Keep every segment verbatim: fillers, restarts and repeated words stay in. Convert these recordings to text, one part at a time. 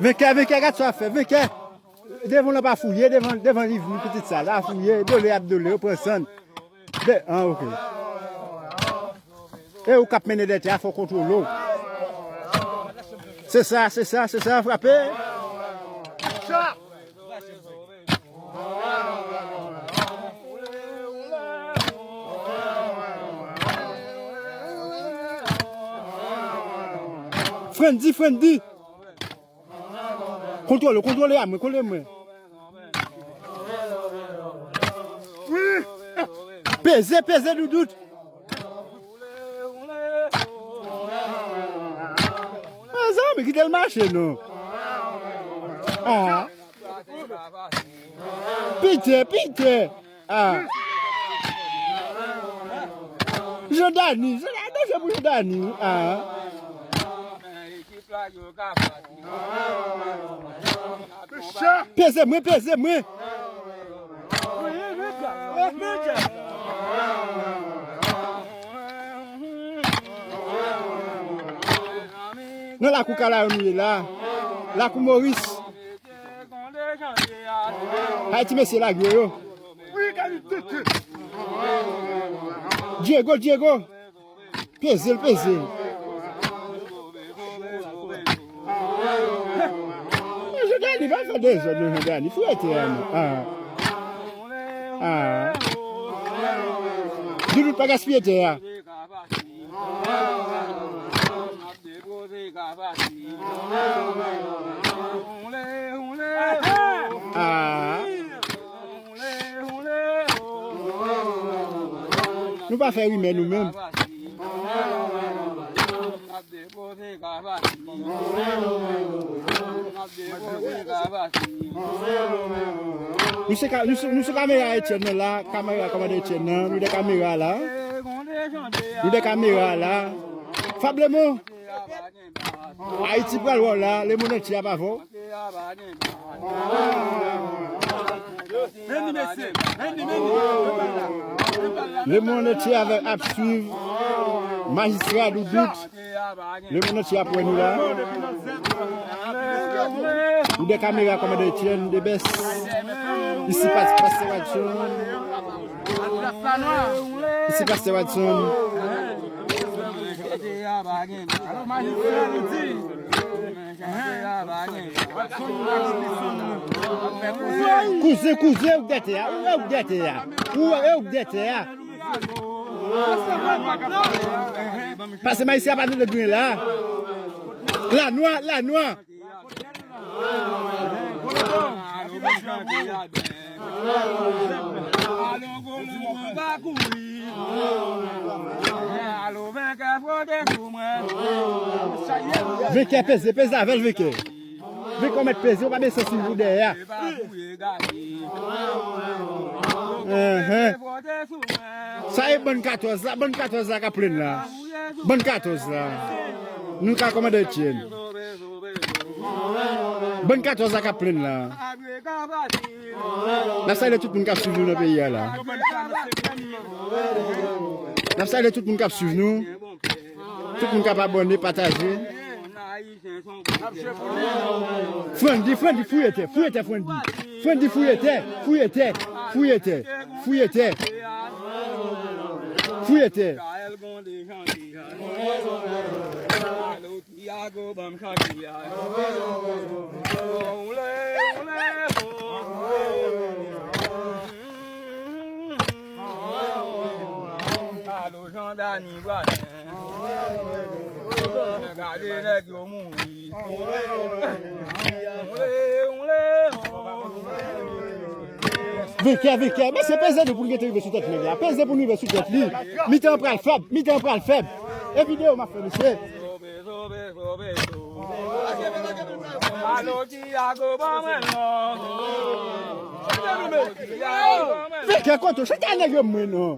Venkè, venkè, gad sa w ap fè, venkè. Devan w lan pa fouye, devan, devan liv li, pitit sa la, fouye, dole ap dole, yo pran sann. De, an, ok. E ou k ap mennen dètè a, fò w kontwole w. Se sa, se sa, se sa, frape. Frendy, Frendy. Kontwole, kontwole a mwen, kontwole mwen. Peze, peze, doudout. Mezanmi, kite l mache, non. Ah. Pite, pite. Ah. Jandani, Jandani, danje pou Jandani, wi. Ah. Peze mwen, peze mwen. Nan lakou Kalayon nou ye la. Lakou Moris. Ay, ti mesye lage yo. Diego, Diego. Peze l, peze l. Jandani, pa fè dezòd non, Jandani. Fouye tè a non. Ah. Ah. Doudou pa gaspiye tè a. Nou pa fè rimè nou menm. Nou se ka-, nou se, nou se kamera Etienne nan la, kamera kòmandan Etienne nan, nou de kamera la. Nou de kamera la. Fab Lemon, Ayiti pral wè w la, Lemon antye ap avè w. Lemon antye avè ap swiv majistra Doudout. Lemon antye ap wè nou la. Nou de kamera kòmandan Etienne, the best. Isi pastè Watson. Isi pastè Watson. Kouzen, kouzen, ou dètè a, ou dètè a, ou dètè a. Pase mayisyen pa nan gren la. Lanwa, lanwa. Venkè peze, peze avè l venkè. Venkè ou mèt peze, ou pa bezwen swiv ou dèyè a. Enhen. Sa e bann katòz la, bann katòz la k ap plenn la. Bann katòz la. Nou ka kòmandan Etienne. Bann katòz la k ap plenn la. N ap salye tout moun k ap swiv nou nan peyi a la. N ap salye tout moun k ap swiv nou. Tout moun k ap abòne, pataje. Frandy, Frandy, fouye tè, fouye tè, Frandy. Frandy, fouye tè, fouye tè, fouye tè, fouye tè. Fouye tè. Alo, Jean Dany Braden. Gade nèg yo mouri. Oule, oule, o. Venkè, venkè. Mesye, peze nou pou n gentan rive sou tèt nèg la. Peze pou n rive sou tèt li. Mitan an pral fèb, mitan an pral fèb. E videyo m ap fè, mesye. Alo, Tiago, ban mwen non. Venkè kote w, chita nèg yo mwen non.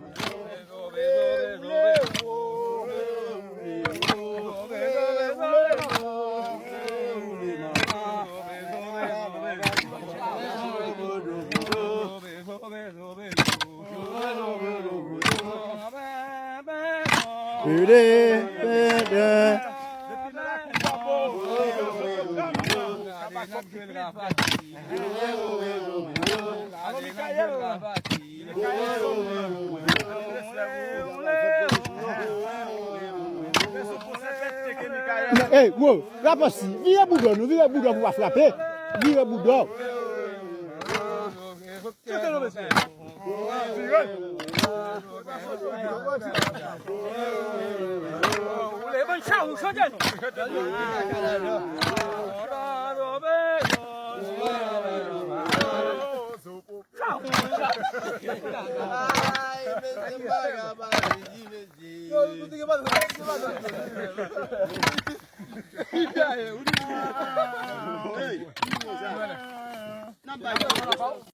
Ey, wo, rapòsi, vire boudò nou, vire boudò pou pa frape. Vire boudò.